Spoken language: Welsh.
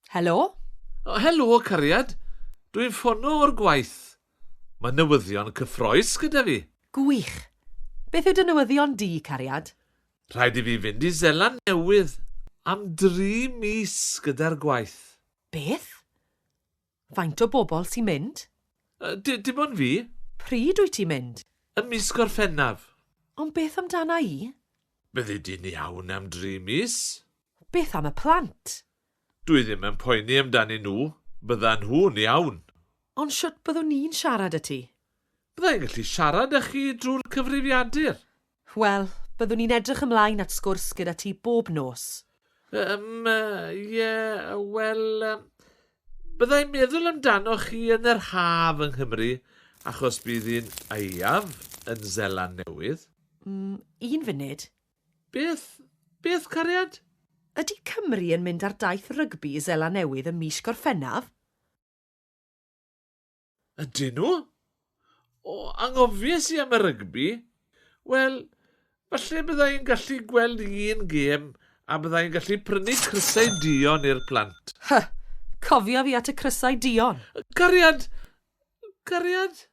Helo? O, helo, cariad. Dwi'n ffono o'r gwaith. Mae newyddion cyffroes gyda fi. Gwych. Beth yw dy newyddion di, cariad? Rhaid i fi fynd i Seland Newydd am dri mis gyda'r gwaith. Beth? Faint o bobl sy'n mynd? Dim ond fi. Pryd wyt ti'n mynd? Ym mis Gorffennaf. Ond beth amdana i? Byddi di'n iawn am dri mis. Beth am y plant? Dwi ddim yn poeni amdanyn nhw, byddan nhw'n iawn. Ond shwt byddwn ni'n siarad â ti? Bydda i'n gallu siarad â chi drwy'r cyfrifiadur. Wel, byddwn ni'n edrych ymlaen at sgwrs gyda ti bob nos. Yym, ie, wel, bydda i'n meddwl amdanoch chi yn yr haf yng Nghymru, achos bydd hi'n aeaf yn Seland Newydd. Mm, un funud. Beth? Beth, cariad? Ydy Cymru yn mynd ar daith rygbi i Seland Newydd ym mis Gorffennaf? Ydyn nhw? O, anghofies i am y rygbi. Wel, falle bydda i'n gallu gweld un gêm a bydda i'n gallu prynu crysau duon i'r plant. Hy! Cofia fi at y crysau duon. Cariad! Cariad!